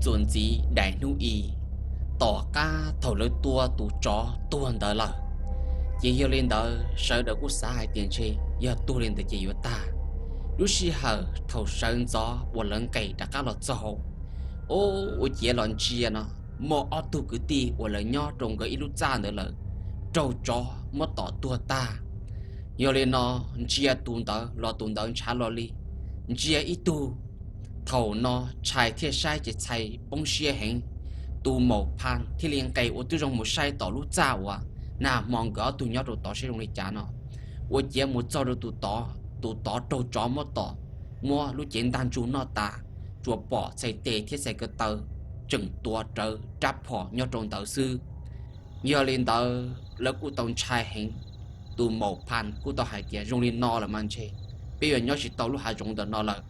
txuas ntxiv daim hnub i, tom qab thaum lawv tua tus tsov tuag ntawd lawm, ces yog li ntawd sawv daws kuj xav hais tias ntshe yog tuag li ntawd ces yuav tag. Lub sij hawm thaum sawv ntxov uas lawv nqes rov qab los txog hauv, o, ua ciav los ntsia no, muaj ob tug kwv tij uas lawv nyob rau nkawd ib lub txaj ntawd lawm, raug tsov muab tom tuag tag. Yog li no, ntsia tus ntawd los tus ntawd ntshav los li, ntsia ib tug. Thaum no Tshais thiaj saib ces Tshais poob siab heev. Tus Maum Phas thiaj li nqes ua tib zoo mus saib tom lub txaj uas nag hmo nkawd ob tug nyob rau tod seb zoo li cas no. Ua ciav mus txog rau tus tod, tus tod raug tsov muab tom, muab lub cev ntag ntsuj noj tas, tsuas pom txhais tes thiab txhais ko taw tseem tuav rawv rab phom nyob rau ntawd xwb. Yog li ntawd lawv kuj tau ntshai heev. Tus Maum Phas kuj tau hais tias zoo li no lawm mas ntshe peb yuav nyob tsis tau lub hav zoov ntawm no lawm,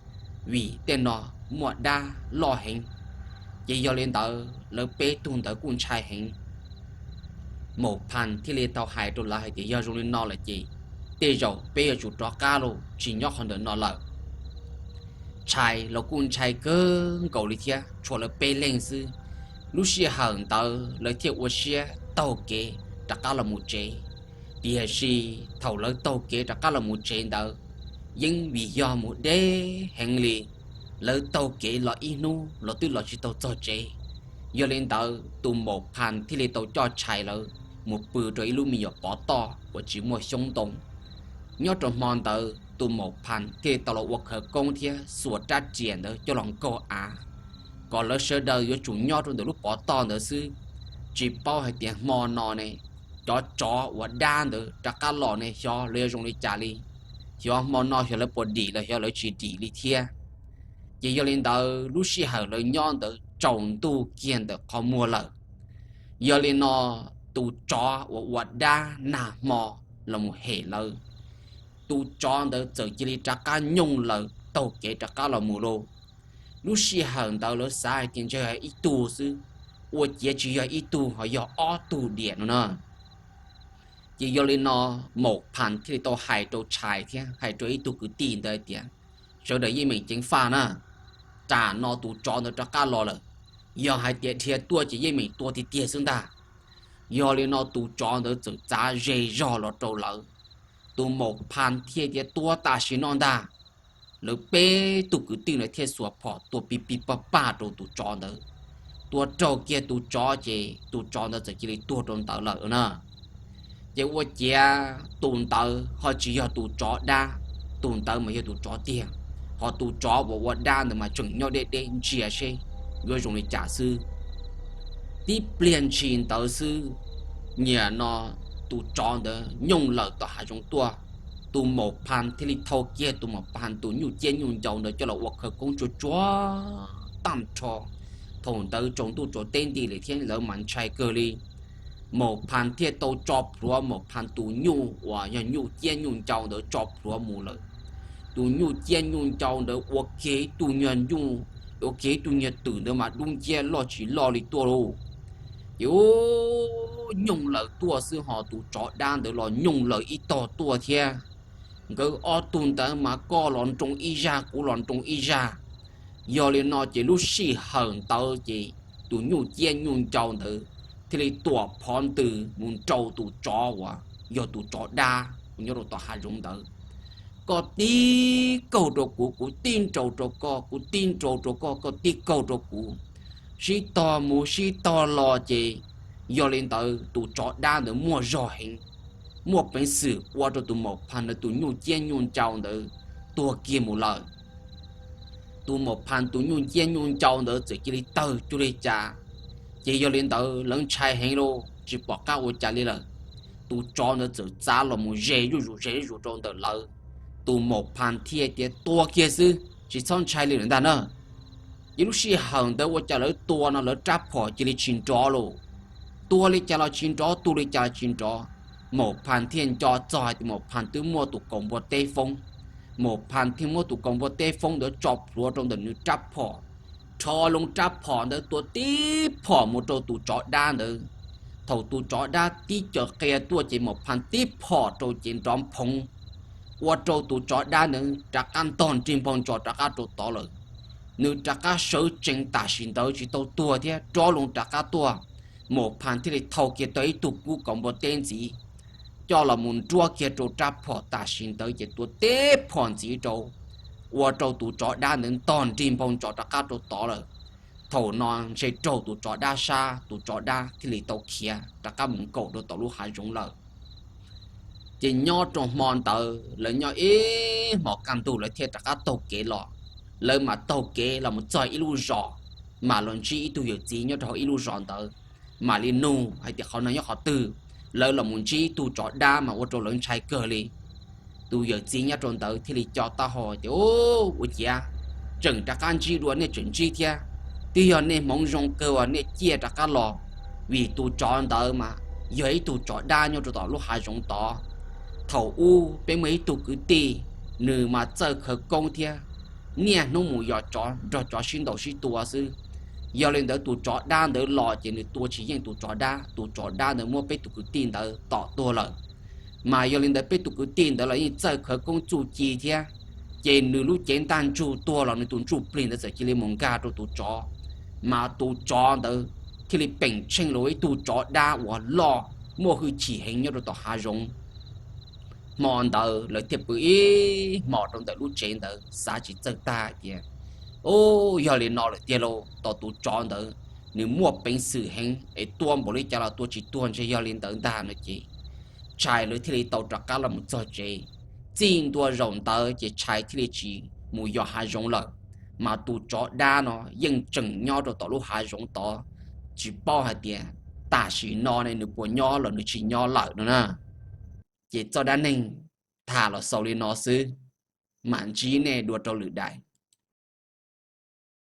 vim tej no muaj dab loj heev. Ces yog li ntawd lawv peb tug ntawd kuj ntshai heev. Maum Phas thiaj li tau hais rau lawv hais tias yog zoo li no lawm ces tej zaum peb yuav tsum rov qab los tsis nyob qhov ntawm no lawm. Tshais los kuj ntshai kawg nkaus li thiab, tshuav lawv peb leeg xwb. Lub sij hawm ntawd lawv thiaj ua siab taug kev rov qab los mus tsev. Tiam sis thaum lawv taug kev rov qab los mus tsev ntawd, yeej vim yog mus deb heev li, lawv taug kev los ib hnub los twb los tsis tau txog tsev. Yog li ntawd tus Maum Phas thiaj li tau coj Tshais lawv mus pw rau ib lub me nyuam pov toj uas tsis muaj xyoob ntoo. Nyob rau hmo ntawd tus Maum Phas thiaj li tau los ua khawv koob thiab xuas rab riam ntawd coj los nkaug av, kom lawv sawv daws yuav tsum nyob rau ntawm lub pov toj ntawd xwb. Tsis paub hais tias hmo no ne, cov tsov uas dab ntawd rov qab los ne xyov lawv yuav zoo li cas li, xyov hmo no xyov lawv puas dim los xyov lawv tsis dim li thiab. Ces yog li ntawd lub sij hawm lawv nyob ntawd tsaus ntuj kiag ntawm qhov muag lawm. Yog li no tus tsov uas ua dab nag hmo los mus hem lawv, tus tsov ntawd txawm cia li rov qab nyooj lawm taug kev rov qab los mus lauj. Lub sij hawm ntawd lawv xav hais tias ntshe yog ib tug xwb, ua ciav tsis yog ib tug ho yog ob tug diam no na. Ces yog li no Maum Phas thiaj li tau hais rau Tshais thiab hais rau ib tug kwv tij ntawd hais tias sawv daws yeej meem ceev faj na, tam no tus tsov ntawd rov qab los lawm, yog hais tias dhia tuaj ces yeej meem tua tiag tiag xwb ntag. Yog li no tus tsov ntawd txawm txav ze zog los rau lawv, tus Maum Phas thiaj tias tua tam sim no ntag. Lawv peb tug kwv tij ntawd thiaj xuas phom tua pig pig pag pag rau tus tsov ntawd. Tua raug kiag tus tsov ces tus tsov ntawd txawm cia li tuag rau ntawd lawm na. Ces ua ciav tus ntawd ho tsis yog tus tsov dab, tus ntawd mas yog tus tsov tiag, ho tus tsov uas ua dab ntawd mas tseem nyob deb deb ntsia seb yuav zoo li cas xwb. Tib pliag ntshis ntawd xwb, nyiam no tus tsov ntawd nyooj lawm tom hav zoov tuaj, tus Maum Phas thiaj li thau kiag tus Maum Phas tus nyuj ciab nyuj ncau ntawd coj los ua khawv koob tsuag tsuag tag nrho. Thaum ntawd tsaus ntuj tsaus teb nti lawm thiab lawv mas ntshai kawg li. Maum Phas thiaj tau tso plhuav Maum Phas tus nyuj uas yog nyuj ciab nyuj ncau ntawd tso plhuav mus lawm. Tus nyuj ciab nyuj ncau ntawd ua kiag ib tug nyuag nyuj, ua kiag ib tug nyuag twm ntawd mas dub nciab loj tsis loj li tuaj lauj. Ces nyooj lawm tuaj xwb ho tus tsov dab ntawd los nyooj lawm ib tog tuaj thiab. Nkawd ob tug ntawd mas koj los nroo ib zaj kuv los nroo ib zaj. Yog li no ces lub sij hawm ntawd ces tus nyuj ciab nyuj ncau ntawd thiaj li tuam phov ntws mus nrau tus tsov uas yog tus tsov dab uas nyob rau tom hav zoov ntawd. Koj tib kaug rau kuv, kuv tib nrau rau koj, kuv tib nrau rau koj, koj tib kaug rau kuv, sib tog mus sib tog los ces yog li ntawd tus tsov dab ntawd muaj zog heev, muaj peev xwm ua rau tus Maum Phas ntawd tus nyuj ciab nyuj ncau ntawd tuag kiag mus lawm. Tus Maum Phas tus nyuj ciab nyuj ncau ntawd txawm cia li tawg cuag li cas. Ces yog li ntawd lawv ntshai heev lauj, tsis pom qab ua cas li lawm. Tus tsov ntawd txawm txav los mus ze zuj zus ze zuj zus rau ntawm lawv. Tus Maum Phas thiaj tias tua kiag xwb, tsis txhob ntshai li lawm ntag na. Ces lub sij hawm ntawd ua cas lawv tua no lawv rab phom cia li tsis nrov lauj. Tua li cas los tsis nrov, tua li cas los tsis nrov. Maum Phas thiaj nco txog hais tias Maum Phas twb muaj tus kaus npua teb foob. Maum Phas thiaj muab tus kaus npua teb foob ntawd tso plhuav rau ntawm nws rab phom, rho loo rab phom ntawd tua tib phom mus rau tus tsov dab ntawd. Thaum tus tsov dab tib co qia tuaj ces Maum Phas tib phom rau ces nrov phoov, ua rau tus tsov dab ntawd rov qab ntog nrig npog ntsos rov qab rau tod lawm. nws rov qab sawv tsees tam sim ntawd tsis tau tuag thiab rov loo rov qab tuaj. Maum Phas thiaj li thau kiag tau ib tug kub kaus npua teb ntxiv coj los mus nruab kiag rau rab phom tam sim ntawd ces tua teb phom ntxiv rau, ua rau tus tsov dab ntawd ntog nrig npau ntsos rov qab rau tod lawm. Thaum no ntshe raug tus tsov dab sab, tus tsov dab thiaj li tau khiav rov qab mus nkaum rau tom lub hav zoov lawm. Ces nyob rau hmo ntawd lawv nyob ib hmos kaj ntug lawv thiaj rov qab taug kev los. Lawv mas taug kev los mus txog ib lub zos, mas los ntsib ib tug yawm txiv nyob rau hauv ib lub zos ntawd, mam li nug hais tias qhov no nyob qhov twg. Lawv los mus ntsib ib tug tsov dab mas ua rau lawv ntshai kawg li. Tus yawm txiv nyob rau ntawd thiaj li co taub hau tias, Ub, ua ciav tseem rov qab ntsib dua, nej tseem ntsib thiab. Twb yog nej hmoov zoo kawg uas nej ciaj rov qab los, vim tus tsov ntawd mas yog ib tug tsov dab nyob rau tom lub hav zoov tod. Thaum ub peb muaj ib tug kwv tij, nws mas txawj khawv koob thiab, niaj hnub mus yos tsov nrog tsov sib ntaus sib tua xwb. Yog li ntawd tus tsov dab ntawd los ces nws tua tsis yeej tus tsov dab, tus tsov dab ntawd muab peb tus kwv tij ntawd tom tuag lawm. Mas yog li ntawd peb tus kwv tij ntawd los yeej txawj khawv koob txuj ci thiab, ces nws lub cev ntaj ntsug tuag los nws tus ntsuj plig ntawd txawm cia li mus nkag rau tus tsov, mas tus tsov ntawd thiaj li peem tsheej los ua ib tug tsov dab uas loj muaj hwj chim heev nyob rau tom hav zoov. Hmo ntawd lawv thiaj pw ib hmos rau ntawm lub tsev ntawd xav tsis txawj tag hais tias, Ub, yog li no lawm tiag lauj, tos tus tsov ntawd nws muaj peev xwm heev es tua npaum li cas los tua tsis tuag, ntshe yog li ntawd ntag no ces tshais lawv thiaj li tau rov qab los mus txog tsev. Txij ntua zaum ntawd ces tshais thiaj li tsis mus yos hav zoov lawm, mas tus tsov dab no yeej tseem nyob rau tom lub hav zoov tod, tsis paub hais tias tam sim no ne nws puas nyob los nws tsis nyob lawm no na. Ces txoj dab neeg tham los xaus li no xwb, mam ntsib nej dua rau lwm daim.